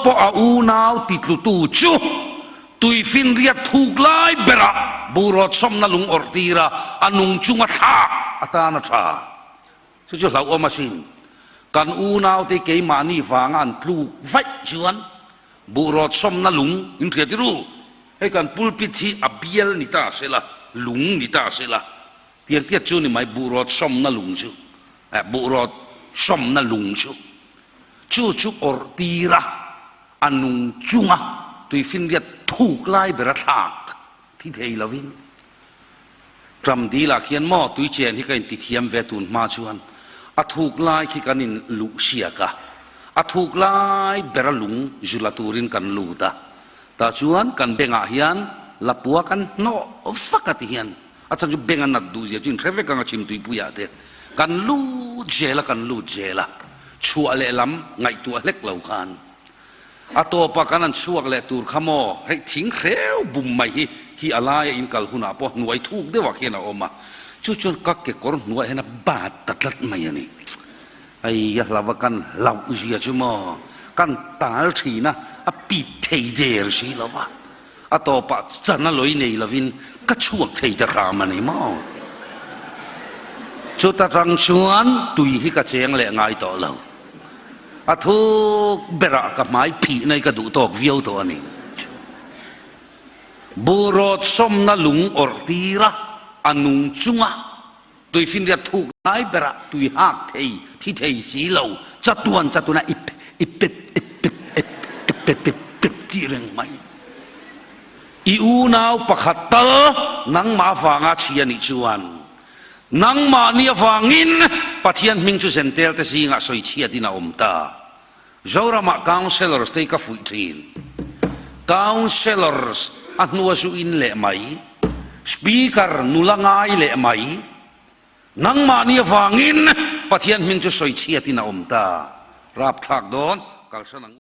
pawh a unau titlutu chu tuifinriat thuk lai berah burawt sawmna lung awrh tir a, a nung chunga thlak atan a tha. Chu chu hlauhawm asin. Kan unaute keimahni vanga an tluk vaih chuan burawt sawmna lung in hria tiru. Hei kan pulpit hi a bial ni ta se la, lung ni ta se la, tiang tiat chu ni mai burawt sawmna lung chu, eh burawt sawmna lung chu, chu chu awrh tir a, a nung chunga tuifinriat thuk lai ber a thlak thi thei lovin Tram dil ah khian maw tui chen hi ka inti thiam ve tun hma chuan a thuk lai khi kan in luh siak a, a thuk lai ber a lung zu la turin kan lut a, tah chuan kan bengah hian lapua kan hnawh vak a ti hian a chhan chu beng a nat duh zia chu in hre vek ang a chhim tuipui ah te kan lut zel a kan lut zel a chhuah leh lam ngaihtuah hlek lo khan A tawpah kan han chhuak leh tur kha maw, hei thing hreu bum mai hi hi a laia in kal hunah pawh hnuai thuk deuhah khian a awm a, chu chuan ka kekawr hnuaiah hian a bat ta tlat mai a ni. Hei a hlauh a kan hlauh zia chu maw, kan tal thin a, a pit thei der si lo va, a tawpah chan a lawi nei lovin ka chhuak thei ta hram a ni maw. Chuta tang chuan tui hi ka cheng leh ngai tawh lo. A thuk berah ka hmai phih nai ka duh tawk viau tawh a ni. Burawt sawmna lung awrh tir a, a nung chunga tuifinriat thuk lai berah tui hak thei, thi thei si lo, chatuan chatuan a ip ip pep ip pep ep ip pep pep pep tih reng mai. I unau pakhat tal nangmah vanga chhia nih chuan Nangmahni avangin Pathian hming chu Zentel te zingah sawi chhiatin a awm ta. Zoramah Councellors te hi ka fuih thin. Councellors a hnua zu in leh mai, Speaker nula ngai leh mai. Nangmahni avangin Pathian hming chu sawi chhiatin a awm ta. Rapthlak dawn, kalsan ang u.